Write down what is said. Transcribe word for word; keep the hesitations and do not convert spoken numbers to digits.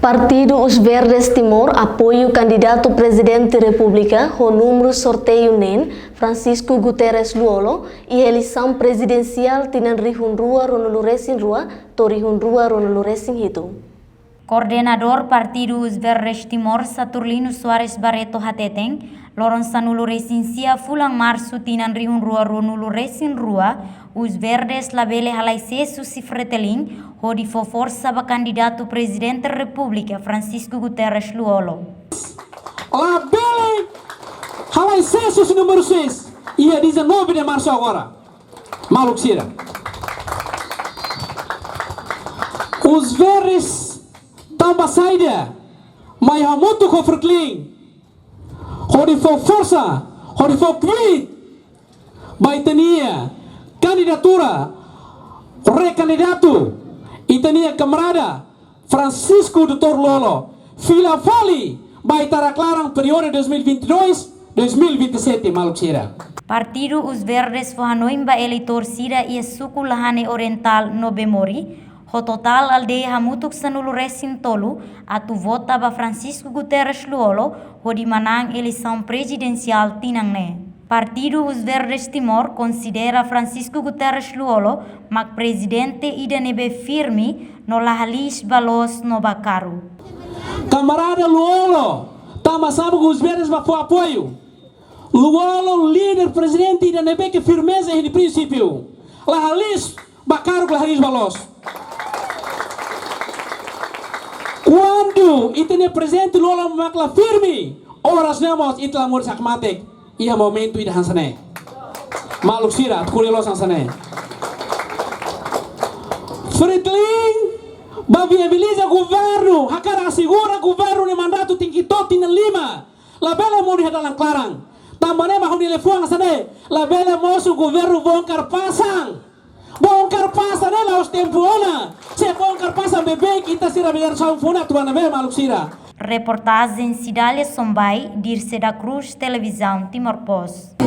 Partidu Os Verdes Timor apoiu kandidatu Prezidente Repúblika ho númeru sorteiu neen, Francisco Guterres Lú-Olo, iha eleisaun prezidensiál tinan rihun rua ruanulu resin rua to'o rihun rua ruanulu resin hitu. Koordenadór Partidu Os Verdes Timor, Saturnino Soares Barreto hateten, loron sanulu resin sia fulan Marsu tinan rihun rua ruanulu resin rua, Os Verdes labele halai sesu si Fretilin hodi fó forsa ba kandidatu Prezidente Repúblika Francisco Guterres Lú-Olo. Labele halai sesu si númeru seis, iha dezanove de Marsu agora. Maluk sira. Os Verdes tanba saida mai hamutuk ho Fretilin hodi fó forsa, hodi fó kbiit ba ita-nia kandidatura, rekandidatu, ita-nia kamarada Francisco Doutór Lú-Olo, fila fali ba ita-nia klaran períodu dois mil e vinte e dois, dois mil e vinte e sete, maluk sira. Partidu Os Verdes fó hanoin ba eleitór sira iha suku Lahane Orientál no Bemori, ho totál aldeia hamutuk sanulu resin tolu, atu vota ba Francisco Guterres Lú-Olo hodi manán eleisaun prezidensiál tinan ne'e. Partidu Os Verdes Timor konsidera Francisco Guterres Lú-Olo mak prezidente ida ne'ebé firme no la halis ba loos no ba karu. Kamarada Lú-Olo, tanba saida Os Verdes ba fó apoiu? Lú-Olo líder, prezidente ida ne'ebé ke firmeza iha nia prinsípiu. La halis ba karu, la halis ba loos. Kuandu ita-nia prezidente Lú-Olo mak la firme, oras ne'e mós ita la moris hakmatek iha momentu ida hanesan ne'e. Maluk sira, atu ko'alia loos hanesan ne'e. Fretilin ba viabiliza governu, hakarak asegura governu nia mandatu tenke to'o tinan lima. Labele moris iha dalan klaran. Tanba ne'e mak ha'u-nia liafuan hanesan ne'e, labele mosu governu bongkar pasang. Bongkar pasang ne'e la'ós tempu ona. Se bongkar pasang beibeik, ita sira bele sai funa tuan ne'ebé, maluk sira. Reportajen Cidália Sombai, Dirce da Cruz, Televizaun Timor Post.